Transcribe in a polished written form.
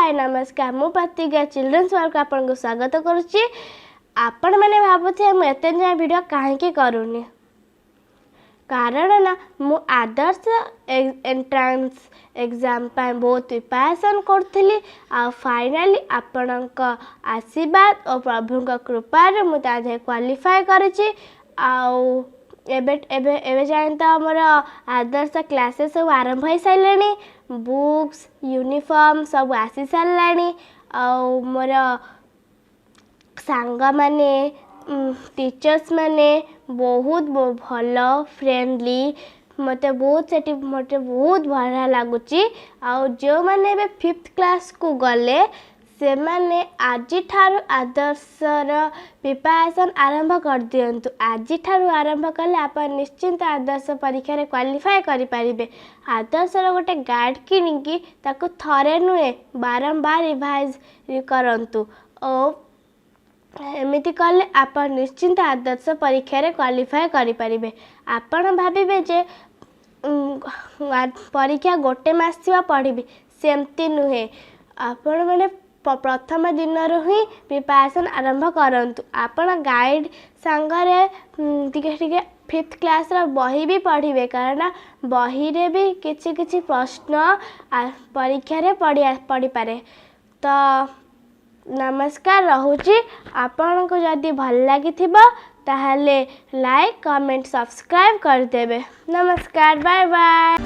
ହାଏ, ନମସ୍କାର। ମୁଁ ପ୍ରତିଜ୍ଞା, ଚିଲଡ୍ରେନ୍ସ ୱାର୍ଲଡକୁ ଆପଣଙ୍କୁ ସ୍ୱାଗତ କରୁଛି। ଆପଣମାନେ ଭାବୁଥିବେ ମୁଁ ଏତେ ଯାଏଁ ଭିଡ଼ିଓ କାହିଁକି କରୁନି। କାରଣ ନା ମୁଁ ଆଦର୍ଶ ଏଣ୍ଟ୍ରାନ୍ସ ଏକ୍ଜାମ୍ ପାଇଁ ବହୁତ ପ୍ରିପାରେସନ୍ କରୁଥିଲି ଆଉ ଫାଇନାଲି ଆପଣଙ୍କ ଆଶୀର୍ବାଦ ଓ ପ୍ରଭୁଙ୍କ କୃପାରୁ ମୁଁ ତା ଦେହରେ କ୍ୱାଲିଫାଏ କରିଛି। ଆଉ ଏବେ ଏବେ ଏବେ ଯାଏଁ ତ ଆମର ଆଦର୍ଶ କ୍ଲାସେସ୍ ସବୁ ଆରମ୍ଭ ହେଇସାରିଲାଣି, ବୁକ୍ସ, ୟୁନିଫର୍ମ ସବୁ ଆସି ସାରିଲାଣି। ଆଉ ମୋର ସାଙ୍ଗମାନେ, ଟିଚର୍ସ ମାନେ ବହୁତ ଭଲ, ଫ୍ରେଣ୍ଡଲି। ମୋତେ ବହୁତ ସେଠି ମୋତେ ବହୁତ ବଢ଼ିଆ ଲାଗୁଛି। ଆଉ ଯେଉଁମାନେ ଏବେ ଫିଫ୍ଥ କ୍ଲାସ୍କୁ ଗଲେ, ସେମାନେ ଆଜିଠାରୁ ଆଦର୍ଶର ପ୍ରିପାରେସନ୍ ଆରମ୍ଭ କରିଦିଅନ୍ତୁ। ଆଜିଠାରୁ ଆରମ୍ଭ କଲେ ଆପଣ ନିଶ୍ଚିନ୍ତ ଆଦର୍ଶ ପରୀକ୍ଷାରେ କ୍ୱାଲିଫାଏ କରିପାରିବେ। ଆଦର୍ଶର ଗୋଟେ ଗାଇଡ଼ କିଣିକି ତାକୁ ଥରେ ନୁହେଁ, ବାରମ୍ବାର ରିଭାଇଜ୍ କରନ୍ତୁ ଓ ଏମିତି କଲେ ଆପଣ ନିଶ୍ଚିନ୍ତ ଆଦର୍ଶ ପରୀକ୍ଷାରେ କ୍ୱାଲିଫାଏ କରିପାରିବେ। ଆପଣ ଭାବିବେ ଯେ ପରୀକ୍ଷା ଗୋଟେ ମାସ ଥିବ ପଢ଼ିବି, ସେମିତି ନୁହେଁ। ଆପଣମାନେ ପ୍ରଥମ ଦିନରୁ ହିଁ ପ୍ରିପାରେସନ୍ ଆରମ୍ଭ କରନ୍ତୁ। ଆପଣ ଗାଇଡ଼ ସାଙ୍ଗରେ ଟିକେ ଟିକେ ଫିଫ୍ଥ କ୍ଲାସ୍ର ବହି ବି ପଢ଼ିବେ, କାରଣ ବହିରେ ବି କିଛି କିଛି ପ୍ରଶ୍ନ ପରୀକ୍ଷାରେ ପଡ଼ିପାରେ। ତ ନମସ୍କାର, ରହୁଛି। ଆପଣଙ୍କୁ ଯଦି ଭଲ ଲାଗିଥିବ, ତାହେଲେ ଲାଇକ୍, କମେଣ୍ଟ, ସବସ୍କ୍ରାଇବ୍ କରିଦେବେ। ନମସ୍କାର, ବାଏ ବାଏ।